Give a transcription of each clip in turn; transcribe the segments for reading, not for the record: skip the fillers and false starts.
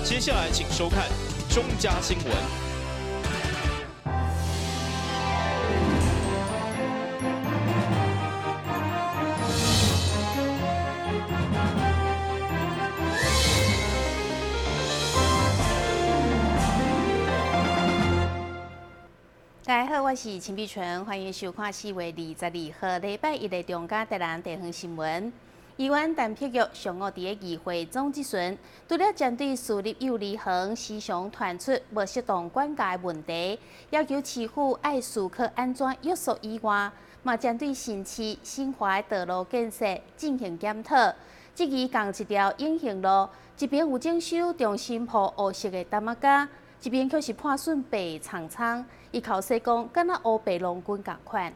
接下來請收看中嘉新聞。大家好，我是陳碧純，歡迎收看4月22號禮拜一的中嘉台南地方新聞。議員陳碧玉上午佇咧議會總質詢，除了針對私立幼兒園時常傳出無適當管教的問題，要求市府愛思考按怎約束以外，嘛針對新市新華的道路建設進行檢討，質疑仝一條永興路，一邊有整修重新鋪烏色的澹仔膠，一邊卻是破損白蒼蒼，伊口說講，敢若烏白郎君仝款。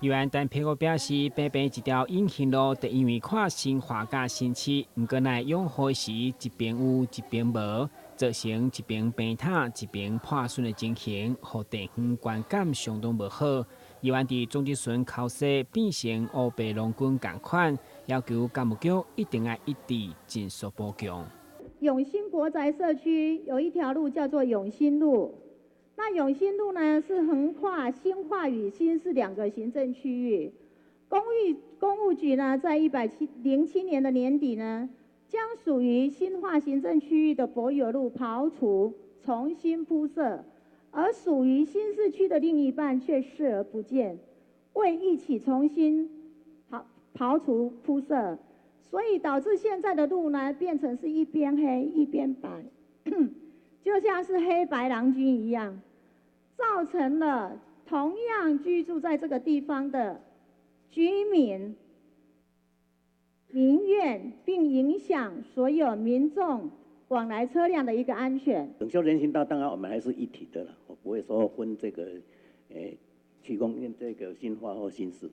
議員陳碧玉表示，平平一條永興路，就因為跨新華佮新市，毋過來養護時一邊有一邊無，造成一邊病塔一邊破損的情形，予地方觀感相當無好。議員佇總質詢口說變成烏白郎君仝款，要求工務局一定愛一致盡速補強。永興國宅社區有一條路叫做永興路。那永興路呢，是橫跨新化與新市兩個行政區域。工務局呢，在107年的年底呢，將屬於新化行政區域的柏油路刨除，重新鋪設，而屬於新市區的另一半卻視而不見，未一起重新刨除鋪設，所以導致現在的路呢，變成是一邊黑一邊白，就像是黑白郎君一樣。造成了同樣居住在這個地方的居民民怨，並影響所有民眾往來車輛的一個安全。整修人行道，當然我們還是一體的啦，我不會說分這個區公這個新化或新市。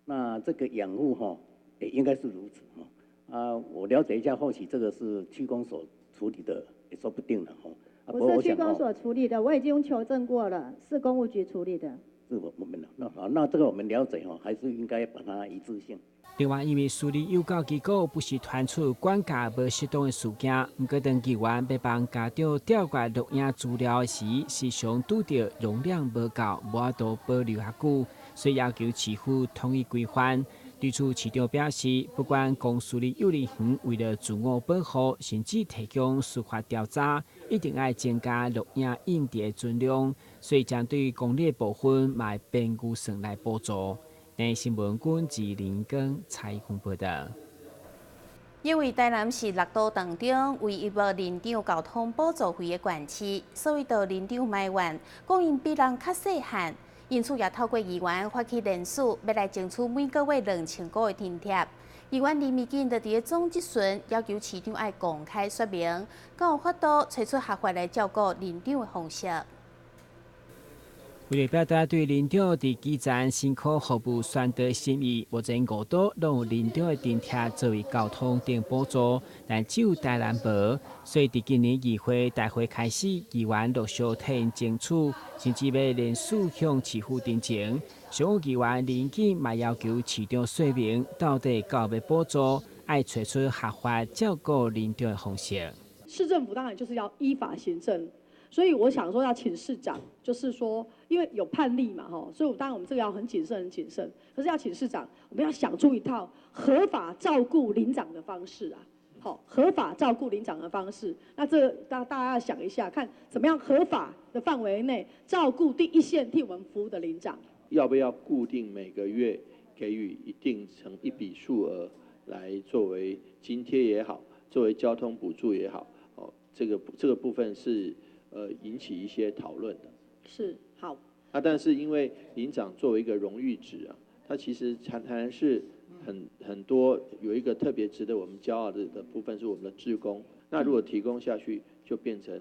那這個養護哈，也應該是如此哈。啊，我了解一下，或許這個是區公所處理的，也說不定了哈。不是區公所處理的，我已經求證過了，是工務局處理的。是我們那好，那這個我們了解吼，還是應該把它一致性。另外，因為私立幼教機構不時傳出管教無適當的事件，毋過當議員欲幫家長調閱錄影資料時，時常拄著容量無夠，無法度保留遐久，所以要求市府統一規範。對此，市長表示，不管公私立幼兒園為了自我保護，甚至提供司法調查，一定愛增加錄影硬碟的存量，所以針對公立部分，嘛會編預算來補助。電視新聞軍自林根採訪報道。因為台南是六都當中唯一無里長交通補助費的縣市，所以就里長埋怨，講𪜶比人較細漢。因此也透過議員發起聯署，欲來爭取每個月2000箍的津貼。議員林美錦就佇咧總質詢，要求市長愛公開說明，敢有法度揣出合法來照顧里長的方式。為了表達對里長佇基層辛苦服務宣導心意，目前五都攏有里長的津貼作為交通頂補助，但只有台南無。所以佇今年議會大會開始，議員陸續替𪜶爭取，甚至欲聯署向市府陳情。上午議員林錦嘛要求市長說明，到底敢有欲補助，愛揣出合法照顧里長的方式。市政府當然就是要依法行政。所以我想說要請市長，就是說，因為有判例嘛，吼，所以當然我們這個要很謹慎，很謹慎。可是要請市長，我們要想出一套合法照顧里長的方式啊，好，合法照顧里長的方式。那這大家要想一下，看怎麼樣合法的範圍內照顧第一線替我們服務的里長。要不要固定每個月給予一定成一筆數額來作為津貼也好，作為交通補助也好，哦，這個部分是引起一些討論的。是好。啊，但是因為里長作為一個榮譽職啊，他其實還是很多有一個特別值得我們驕傲的部分是我們的志工。那如果提供下去，就變成，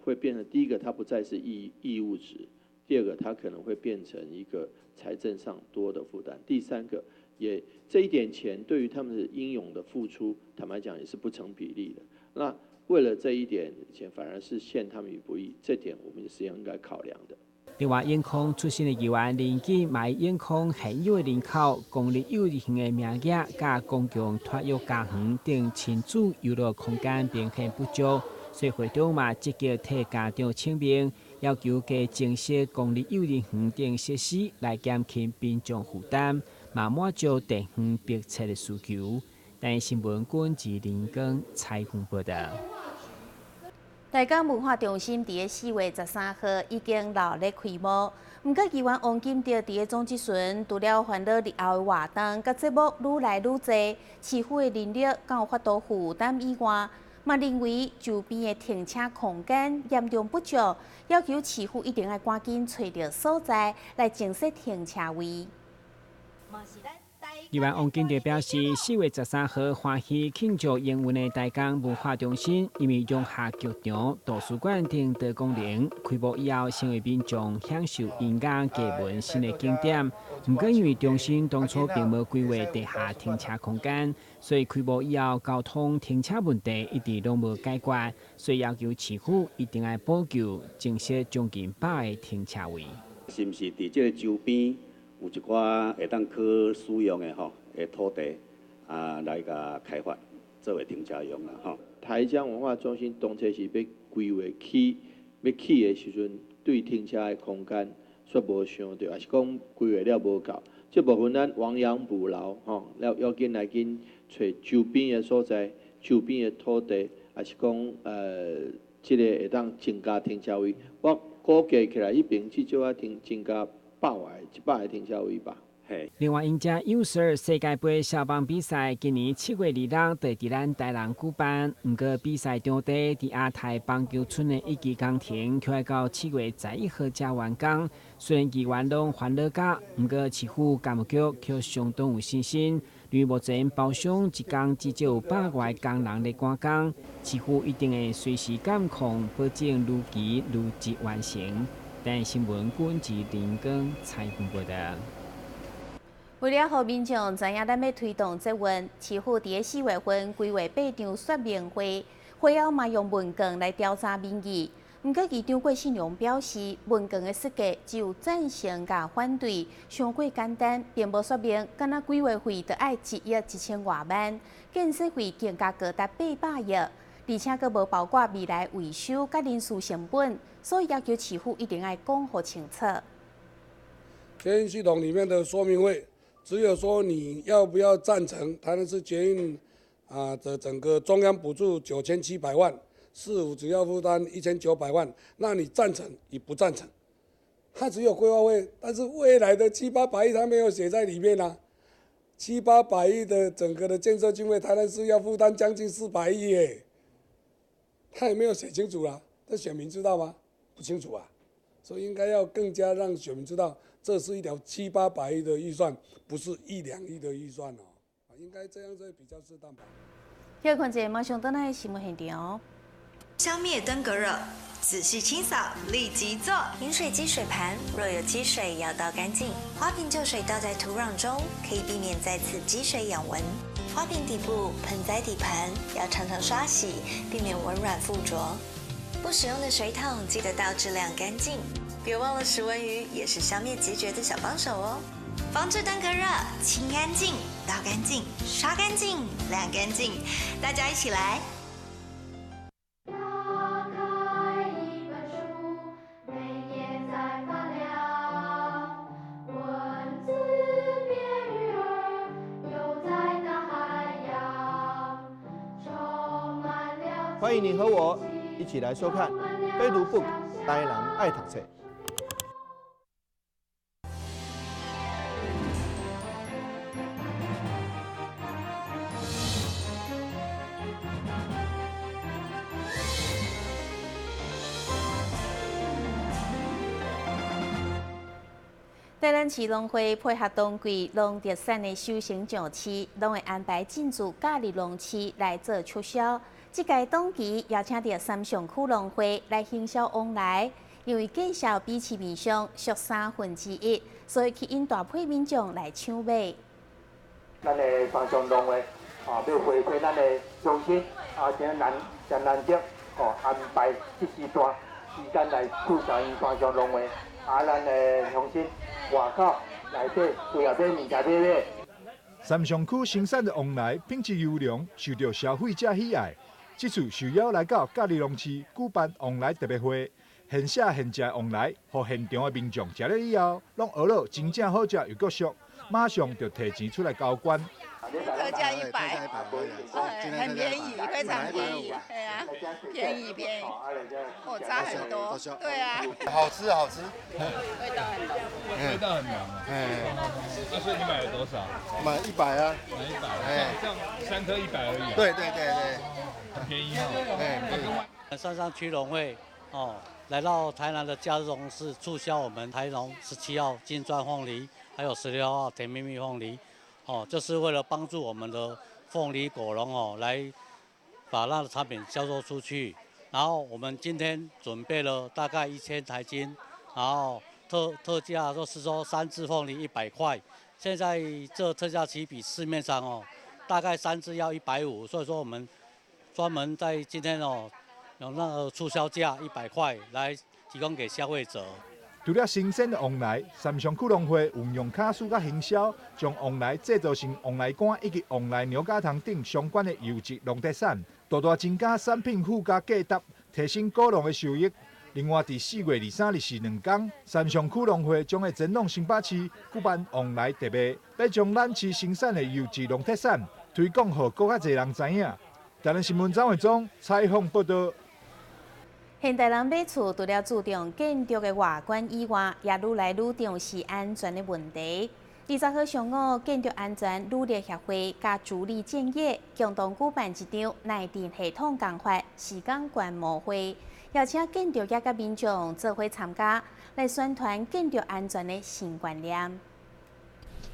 會變成第一個，它不再是義務職；第二個，它可能會變成一個財政上多的負擔；第三個，也這一點錢對於他們的英勇的付出，坦白講也是不成比例的。那為了這一點錢，反而是陷他們於不義，這點我們也是應該考量的。另外，永康出身的議員林錦嘛永康現有的人口、公立幼兒園的名額、佮公共托育家園等親子遊樂空間明顯不足，所以會長嘛積極替家長請命，要求加增設公立幼兒園等設施來減輕民眾負擔，嘛滿足地方迫切的需求。台視新聞軍自林光採訪報道。台江文化中心佇咧4月13號已經熱烈開幕，毋過議員王金德佇咧總質詢，除了煩惱日後的活動佮節目愈來愈濟，市府的人力敢有法度負擔以外，嘛認為周邊的停車空間嚴重不足，要求市府一定愛趕緊揣著所在來增設停車位。議員王金德表示，4月13號歡喜慶祝營運的台江文化中心，因為融合劇場、圖書館等多功能，開幕以後成為民眾享受音樂藝文新的景點。毋過因為中心當初並無規劃地下停車空間，所以開幕以後交通停車問題一直攏無解決，所以要求市府一定愛補救，增設將近100個停車位。是毋是佇這個周邊？有一寡會當可使用的吼的土地啊，來共開發作為停車用啦吼。台江文化中心當初是欲規劃起，欲起的時陣，對停車的空間煞無想著，抑是講規劃了無夠。這部分咱亡羊補牢吼，了要緊來緊揣周邊的所在、周邊的土地，抑是講這个會當增加停車位。我估計起來，彼邊至少愛增加100個停車位吧。另外，迎接 U12 世界盃消防比賽，今年7月26日就佇咱台南舉辦。毋過比賽場地佇亞太棒球村的一期工程，卻愛到7月11號才完工。雖然議員攏煩惱甲，毋過市府幹部局卻相當有信心。因為目前包商一工至少有100外個工人咧趕工，市府一定會隨時監控，保證如期如質完成。台視新聞軍自林光採訪報道。為了予民眾知影咱欲推動捷運，市府佇咧4月份規劃8場說明會，會後嘛用問卷來調查民意。毋過議長郭信良表示，問卷的設計只有贊成佮反對，傷過簡單，並無說明敢若規劃費著愛1億1千外萬，建設費更加高達800億，而且閣無包括未來維修佮人事成本，所以要求市府一定愛講予清楚。捷運系統裡面的說明會，只有說你要不要贊成台南市捷運啊的整個中央補助9700萬，市府只要負擔1900萬，那你贊成與不贊成？他只有規劃費，但是未來的七八百億他沒有寫在裡面啊。七八百億的整個的建設經費，台南市要負擔將近400億耶，他也沒有寫清楚啦。這選民知道嗎？不清楚啊，所以應該要更加讓選民知道，這是一條七八百億的預算，不是一兩億的預算哦。應該這樣子比較適當吧。歇睏者，馬上轉來新聞現場。消滅登革熱，仔細清掃，立即做。飲水機水盤若有積水，要倒乾淨。花瓶舊水倒在土壤中，可以避免再次積水養蚊。花瓶底部、盆栽底盤要常常刷洗，避免蚊卵附着。不使用的水桶記得倒置晾乾淨。別忘了食蚊魚也是消滅孑孓的小幫手哦。防治登革熱，清乾淨，倒乾淨，刷乾淨，晾乾淨，大家一起來。打開一本書，每頁在發亮，文字變魚兒，游在大海洋，充滿了。歡迎你和我一起來收看《非讀 book 台南愛讀冊》。台南市農會配合當季農特產的收成上市，攏會安排進駐假日農市來做促銷。這屆檔期邀請著三重區農會來行銷旺來，因為價數比市面上俗1/3，所以吸引大批民眾來搶買。咱的三重農會啊，欲回饋咱的鄉親啊，真難真難得哦，安排這時段時間來促銷𪜶三重農會。啊，咱的鄉親外口內底都要買物件買買。三重區生產的旺梨品質優良，受到消費者喜愛。這次受邀來到嘉義農市舉辦旺梨特賣會，現寫現食的旺梨，予現場的民眾食了以後，攏學了真正好食又閣俗，馬上就提錢出來交關。特價100，很便宜，非常便宜，對啊，便宜便宜，哦，差很多，對啊，好吃好吃，味道很濃，味道很濃，哎，那所以你買了多少？買一百啊，買一百，哎，這樣三顆100而已，對對對對，很便宜哦。哎，三商區農會哦，來到台南的嘉榮市促銷我們台農17號金鑽鳳梨，還有16號甜蜜蜜鳳梨。哦，就是為了幫助我們的鳳梨果農哦，來把那個產品銷售出去。然後我們今天準備了大概1000台斤，然後特價就是說3支鳳梨100塊。現在這特價期比市面上哦，大概3支要150，所以說我們專門在今天哦，有那個促銷價100塊來提供給消費者。除了新鮮的旺梨，三重區農會運用巧思佮行銷，將旺梨製作成旺梨乾以及旺梨牛軋糖等相關的優質農特產，大大增加產品附加價值，提升果農的收益。另外，佇4月23、24兩天，三重區農會將會前往新北市舉辦旺梨特賣，欲將咱市生產的優質農特產推廣予閣較濟人知影。台南新聞張偉忠採訪報道。現代人買厝除了注重建築的外觀以外，也愈來愈重視安全的問題。20號上午，建築安全努力協會佮主力建業共同舉辦一場耐震系統工法施工觀摩會，邀請建築業佮民眾做伙參加，來宣傳建築安全的新觀念。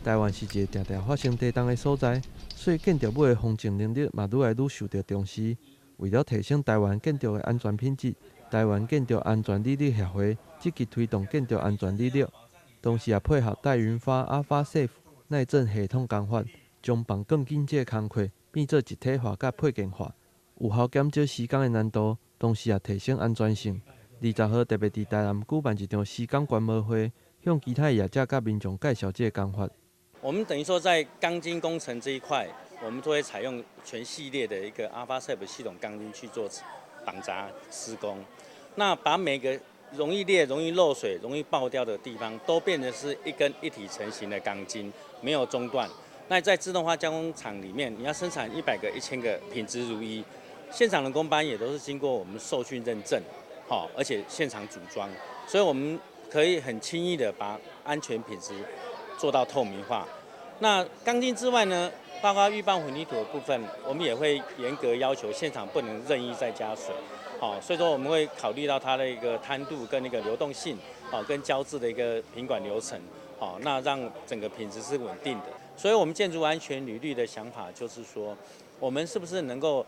台灣是一個定定發生地動的所在，所以建築物的防震能力嘛愈來愈受到重視。為了提升台灣建築的安全品質，台灣建築安全履歷協會積極推動建築安全履歷，同時也配合戴雲發 Alpha Safe 耐震系統工法，將綁鋼筋這个工課變做一體化佮配件化，有效減少施工的難度，同時也提升安全性。20號特別佇台南舉辦一場施工觀摩會，向其他業者佮民眾介紹這个工法。我們等於說在鋼筋工程這一塊，我們都會採用全系列的一個 Alpha Safe 系統鋼筋去做綁紮施工，那把每個容易裂、容易漏水、容易爆掉的地方，都變成是一根一體成型的鋼筋，沒有中斷。那在自動化加工廠裡面，你要生產100個、1000個，品質如一。現場的工班也都是經過我們受訓認證，好，而且現場組裝，所以我們可以很輕易的把安全品質做到透明化。那鋼筋之外呢，包括預拌混凝土的部分，我們也會嚴格要求現場不能任意再加水，好，所以說我們會考慮到它的一個攤度跟那個流動性，好，跟膠質的一個品管流程，好，那讓整個品質是穩定的。所以，我們建築安全履歷的想法就是說，我們是不是能夠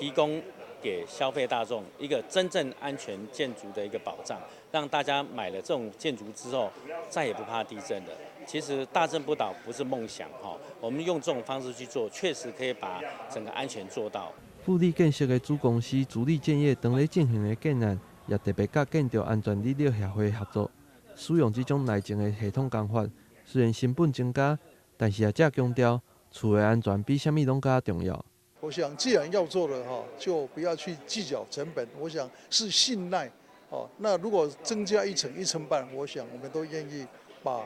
提供給消費大眾一個真正安全建築的一個保障，讓大家買了這種建築之後，再也不怕地震了。其實大震不倒不是夢想哈，我們用這種方式去做，確實可以把整個安全做到。富力建設的子公司主力建業當咧進行的建案，也特別佮建築安全履歷協會合作，使用這種耐震的系統工法，雖然成本增加，但是也正強調厝的安全比啥物攏較重要。我想，既然要做了哈，就不要去計較成本。我想是信賴哦。那如果增加一層一層半，我想我們都願意把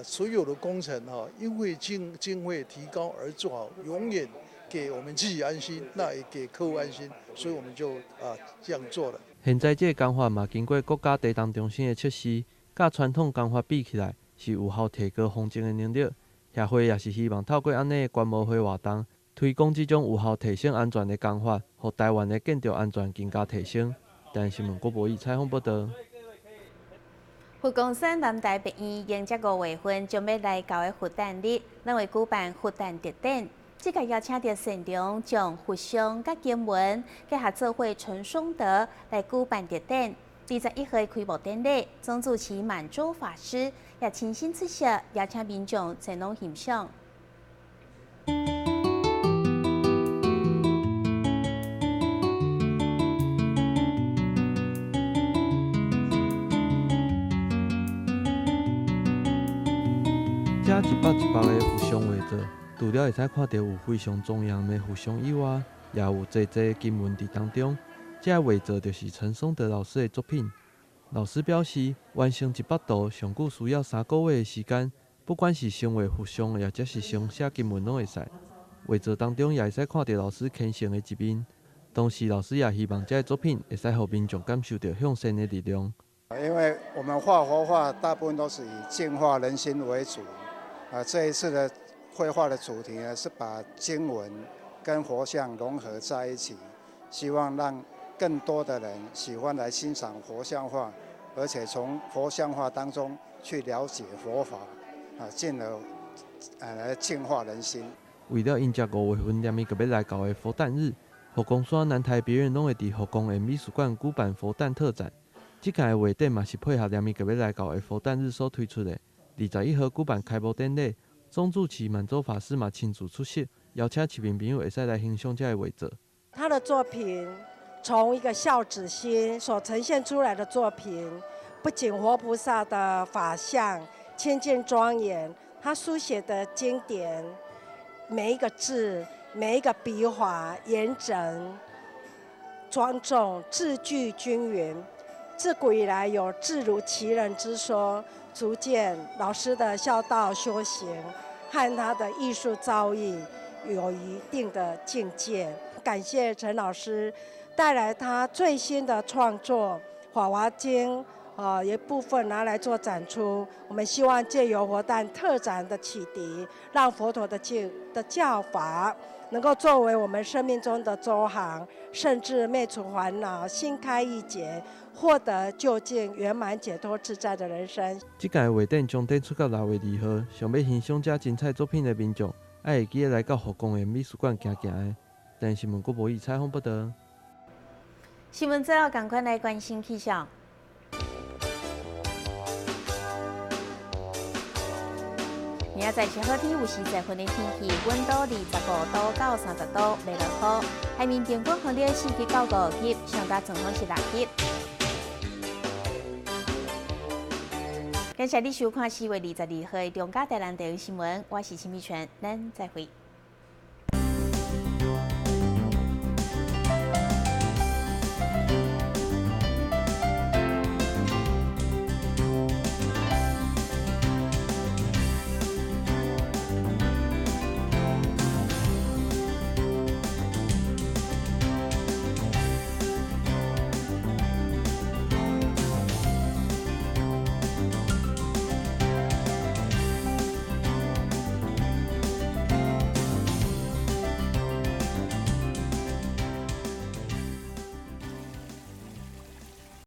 所有的工程哈，因為經費提高而做好，永遠給我們自己安心，那也給客戶安心，所以我們就這樣做了。現在這個工法嘛，經過國家地動中心的測試，佮傳統工法比起來，是有效提高防震的能力。協會也是希望透過按呢的觀摩會活動，推廣這種有效提升安全的工法，予台灣的建築安全更加提升。台南新聞郭博義採訪報道。佛光山南台別院迎接5月份將欲來到的佛誕日，咱會舉辦佛誕特展。這個邀請著現場將佛像佮經文結合做伙陳松德來舉辦特展。21號的開幕典禮，總主持滿洲法師也親身出席，邀請民眾前往欣賞。這一幅一幅的佛像畫作，除了會使看著有非常莊嚴的佛像以外，也有濟濟經文佇當中。這畫作就是陳松德老師的作品。老師表示，完成一幅圖上久需要3個月的時間，不管是先畫佛像，抑者是先寫經文，攏會使。畫作當中也會使看著老師虔誠的一面。同時，老師也希望這个作品會使予民眾感受著向善的力量。因為我們畫佛畫大部分都是以淨化人心為主，啊，這一次的繪畫的主題呢，是把經文跟佛像融合在一起，希望讓更多的人喜歡來欣賞佛像畫，而且從佛像畫當中去了解佛法，啊，進而來淨化人心。為了迎接5月份連綿閣欲來到的佛誕日，佛光山南台別院攏會佇佛光岩美術館舉辦佛誕特展。這屆的畫展嘛是配合連綿閣欲來到的佛誕日所推出的。21號舉辦開幕典禮，總住持滿洲法師嘛親自出席，邀請市民朋友會使來欣賞這个畫作。他的作品從一個孝子心所呈現出來的作品，不僅活菩薩的法相清淨莊嚴，他書寫的經典每一個字、每一個筆畫嚴整、莊重，字句均勻。自古以來有字如其人之說，足見老師的孝道修行和他的藝術造詣有一定的境界。感謝陳老師帶來他最新的創作《法華經》一部分拿來做展出。我們希望借由佛誕特展的啟迪，讓佛陀的教法能夠作為我們生命中的周航，甚至滅除煩惱、心開意結，獲得究竟圓滿解脫自在的人生。這屆畫展將展出到6月2號，想欲欣賞這精彩作品的民眾，愛會記得來到佛光岩美術館行行的。台新聞郭博義採訪報導。新聞最後，趕快來關心氣象。明仔載是好天，有40分的天氣，溫度25度到30度，袂落雨。海面平均風力4級到5級，上大陣風是6級。感謝你收看4月22號的中嘉台南地方新聞，我是陳美泉，咱再會。